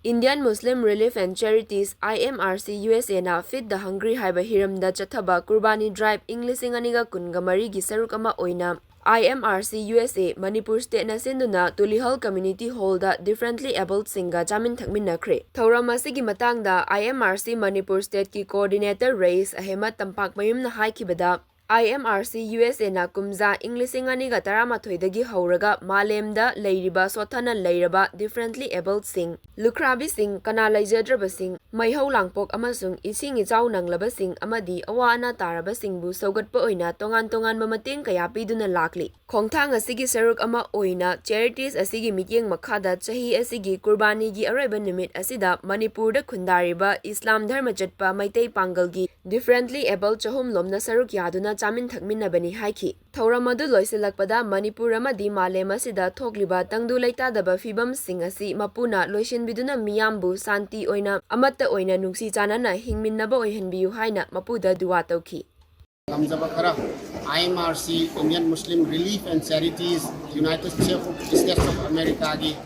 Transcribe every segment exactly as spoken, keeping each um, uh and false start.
Indian Muslim Relief and Charities, I M R C U S A ꯅ Feed the Hungry ꯍꯥꯏꯕ ꯍꯤꯔꯝꯗ ꯆꯠꯊꯕ ꯀꯨꯔꯕꯥꯅꯤ drive ꯏꯪ ꯂꯤꯁꯤꯡ ꯑꯅꯤꯒ ꯀꯨꯟꯒ ꯃꯔꯤꯒꯤ ꯁꯔꯨꯛ ꯑꯃ ꯑꯣꯏꯅ I M R C U S A Manipur ꯁ꯭ꯇꯦꯠꯅ ꯁꯤꯟꯗꯨꯅ ꯇꯨꯂꯤꯍꯜ ꯀꯝꯃ꯭ꯌꯨꯅꯤꯇꯤ ꯍꯣꯜꯗ ꯗꯤꯐꯔꯦꯟꯠꯂꯤ ꯑꯦꯕꯜꯗꯁꯤꯡꯒ ꯆꯥꯃꯤꯟ ꯊꯛꯃꯤꯟꯅꯈ꯭ꯔꯦ꯫ ꯊꯧꯔꯝ ꯑꯁꯤꯒꯤ ꯃꯇꯥꯡꯗ I M R C Manipur ꯁ꯭ꯇꯦꯠꯀꯤ coordinator ꯔꯌꯤꯁ ꯑꯍꯦꯃꯗ ꯇꯝꯄꯥꯛꯃꯌꯨꯝꯅ ꯍꯥꯏꯈꯤꯕꯗ, I M R C U S A ꯅ ꯀꯨꯝꯖꯥ ꯏꯪ ꯂꯤꯁꯤꯡ ꯑꯅꯤꯒ ꯇꯔꯥꯃꯥꯊꯣꯏꯗꯒꯤ ꯍꯧꯔꯒ ꯃꯥꯂꯦꯝꯗ ꯂꯩꯔꯤꯕ ꯁꯣꯠꯊꯅ ꯂꯩꯔꯕ ꯗꯤꯐꯔꯦꯟꯠꯂꯤ ꯑꯦꯕꯜꯗꯁꯤꯡ, ꯂꯨꯈ꯭ꯔꯥꯕꯤꯁꯤꯡ, ꯀꯅꯥ ꯂꯩꯖꯗ꯭ꯔꯕꯁꯤꯡ, ꯃꯩꯍꯧ ꯂꯥꯡꯄꯣꯛ ꯑꯃꯁꯨꯡ ꯏꯁꯤꯡ ꯏꯆꯥꯎ ꯅꯪꯂꯕꯁꯤꯡ ꯑꯃꯗꯤ ꯑꯋꯥ ꯑꯅꯥ ꯇꯥꯔꯕꯁꯤꯡꯕꯨ ꯁꯧꯒꯠꯄ ꯑꯣꯏꯅ ꯇꯣꯉꯥꯟ ꯇꯣꯉꯥꯟꯕ ꯃꯇꯦꯡ ꯀꯌꯥ ꯄꯤꯗꯨꯅ ꯂꯥꯛꯂꯤ꯫ ꯈꯣꯡꯊꯥꯡ ꯑꯁꯤꯒꯤ ꯁꯔꯨꯛ ꯑꯃ ꯑꯣꯏꯅ, ꯆꯦꯔꯤꯇꯤꯁ ꯑꯁꯤꯒꯤ ꯃꯤꯠꯌꯦꯡ ꯃꯈꯥꯗ ꯆꯍꯤ ꯑꯁꯤꯒꯤ ꯀꯨꯔꯕꯥꯅꯤꯒꯤ ꯑꯔꯣꯏꯕ ꯅꯨꯃꯤꯠ ꯑꯁꯤꯗ ꯃꯅꯤꯄꯨꯔꯗ ꯈꯨꯟꯗꯥꯔꯤꯕ ꯏꯁꯂꯥꯝ ꯙꯔꯃ ꯆꯠꯄ ꯃꯩꯇꯩ ꯄꯥꯡꯒꯜꯒꯤ ꯗꯤꯐꯔꯦꯟꯠꯂꯤ ꯑꯦꯕꯜꯗ ꯆꯍꯨꯝ ꯂꯣꯝꯅ ꯁꯔꯨꯛ ꯌꯥꯗꯨꯅ ꯆꯥꯃꯤꯟ ꯊꯛꯃꯤꯟꯅꯕꯅꯤ ꯍꯥꯏꯈꯤ꯫ ꯊꯧꯔꯝ ꯑꯗꯨ ꯂꯣꯏꯁꯤꯜꯂꯛꯄꯗ ꯃꯅꯤꯄꯨꯔ ꯑꯃꯗꯤ ꯃꯥꯂꯦꯝ ꯑꯁꯤꯗ ꯊꯣꯛꯂꯤꯕ ꯇꯪꯗꯨ ꯂꯩꯇꯥꯗꯕ ꯐꯤꯕꯝꯁꯤꯡ ꯑꯁꯤ ꯃꯄꯨꯅ ꯂꯣꯏꯁꯤꯟꯕꯤꯗꯨꯅ ꯃꯤꯌꯥꯝꯕꯨ ꯁꯥꯟꯇꯤ ꯑꯣꯏꯅ, ꯑꯃꯠꯇ ꯑꯣꯏꯅ, ꯅꯨꯡꯁꯤ ꯆꯥꯟꯅꯅ ꯍꯤꯡꯃꯤꯟꯅꯕ ꯑꯣꯏꯍꯟꯕꯤꯌꯨ ꯍꯥꯏꯅ ꯃꯄꯨꯗ ꯗꯨꯋꯥ ꯇꯧꯈꯤ꯫ ꯉꯝꯖꯕ ꯈꯔ I M R C, Indian Muslim Relief and Charities, United States of America ꯒꯤ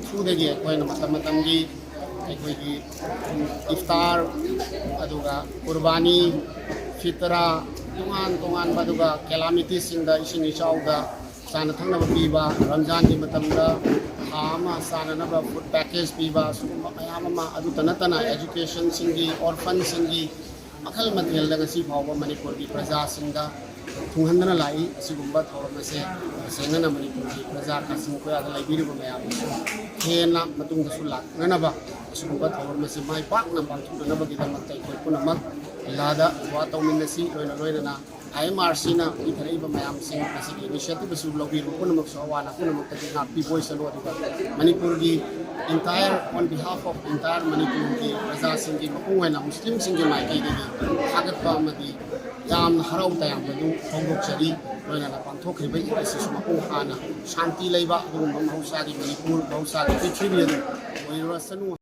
through ꯗꯒꯤ ꯑꯩꯈꯣꯏꯅ ꯃꯇꯝ ꯃꯇꯝꯒꯤ ꯑꯩꯈꯣꯏꯒꯤ ꯏꯐꯇꯥꯔ, ꯑꯗꯨꯒ ꯀꯨꯔꯕꯥꯅꯤ, ꯐꯤꯇꯔꯥ, ꯇꯣꯉꯥꯟ ꯇꯣꯉꯥꯟꯕ, ꯑꯗꯨꯒ ꯀꯦꯂꯥꯃꯤꯇꯤꯁꯁꯤꯡꯗ, ꯏꯁꯤꯡ ꯏꯆꯥꯎꯗ ꯆꯥꯅ ꯊꯛꯅꯕ ꯄꯤꯕ, ꯔꯝꯖꯥꯟꯒꯤ ꯃꯇꯝꯗ ꯊꯥ ꯑꯃ ꯆꯥꯅꯅꯕ ꯐꯨꯗ ꯄꯦꯀꯦꯖ ꯄꯤꯕ, ꯁꯤꯒꯨꯝꯕ ꯃꯌꯥꯝ ꯑꯃ, ꯑꯗꯨꯇ ꯅꯠꯇꯅ ꯑꯦꯖꯨꯀꯦꯁꯟꯁꯤꯡꯒꯤ, ꯑꯣꯔꯐꯟꯁꯤꯡꯒꯤ, ꯃꯈꯜ ꯃꯊꯦꯜꯗ ꯉꯁꯤ ꯐꯥꯎꯕ ꯃꯅꯤꯄꯨꯔꯒꯤ ꯄ꯭ꯔꯖꯥꯁꯤꯡꯗ ꯊꯨꯡꯍꯟꯗꯅ ꯂꯥꯛꯏ꯫ ꯑꯁꯤꯒꯨꯝꯕ ꯊꯧꯔꯝ ꯑꯁꯦ ꯇꯁꯦꯡꯅ ꯃꯅꯤꯄꯨꯔꯒꯤ ꯄ꯭ꯔꯖꯥ ꯀꯥꯆꯤꯟ ꯀꯣꯌꯥꯗ ꯂꯩꯕꯤꯔꯤꯕ ꯃꯌꯥꯝ ꯑꯁꯤ ꯍꯦꯟꯅ ꯃꯇꯨꯡꯗꯁꯨ ꯂꯥꯛꯅꯅꯕ, ꯑꯁꯤꯒꯨꯝꯕ ꯊꯧꯔꯝ ꯑꯁꯤ ꯃꯥꯏ ꯄꯥꯛꯅ ꯄꯥꯡꯊꯣꯛꯅꯅꯕꯒꯤꯗꯃꯛꯇ ꯑꯩꯈꯣꯏ ꯄꯨꯝꯅꯃꯛ ꯑꯜꯂꯥꯗ ꯗꯨꯋꯥ ꯇꯧꯃꯤꯟꯅꯁꯤ꯫ ꯂꯣꯏꯅ ꯂꯣꯏꯅꯅ I M R C ꯅ ꯄꯤꯊꯔꯛꯏꯕ ꯃꯌꯥꯝꯁꯤꯡ, ꯃꯁꯤꯒꯤ initiative ꯑꯁꯤ ꯂꯧꯕꯤꯔꯤꯕ ꯄꯨꯝꯅꯃꯛꯁꯨ ꯑꯋꯥ ꯑꯅꯥ ꯄꯨꯝꯅꯃꯛꯇꯒꯤ ꯉꯥꯛꯄꯤꯕ ꯑꯣꯏꯁꯅꯨ꯫ ꯑꯗꯨꯒ ꯃꯅꯤꯄꯨꯔꯒꯤ entire, on behalf of entire ꯃꯅꯤꯄꯨꯔꯒꯤ ꯄ꯭ꯔꯖꯥꯁꯤꯡꯒꯤ, ꯃꯄꯨꯡ ꯑꯣꯏꯅ ꯃꯨꯁꯂꯤꯝꯁꯤꯡꯒꯤ ꯃꯥꯏꯀꯩꯗꯒꯤ ꯊꯥꯒꯠꯄ ꯑꯃꯗꯤ ꯌꯥꯝꯅ ꯍꯔꯥꯎ ꯇꯌꯥꯝꯕ ꯑꯗꯨ ꯐꯣꯡꯗꯣꯛꯆꯔꯤ꯫ ꯂꯣꯏꯅꯅ ꯄꯥꯡꯊꯣꯛꯈ꯭ꯔꯤꯕ ꯏꯗ ꯑꯁꯤꯁꯨ ꯃꯄꯨꯡ ꯐꯥꯅ ꯁꯥꯟꯇꯤ ꯂꯩꯕ, ꯑꯗꯨꯒꯨꯝꯕ ꯃꯍꯧꯁꯥꯒꯤ ꯃꯅꯤꯄꯨꯔ, ꯃꯍꯧꯁꯥꯒꯤ ꯄ꯭ꯔꯤꯊꯤꯕꯤ ꯑꯗꯨ ꯑꯣꯏꯔꯨꯔꯁꯅꯨ꯫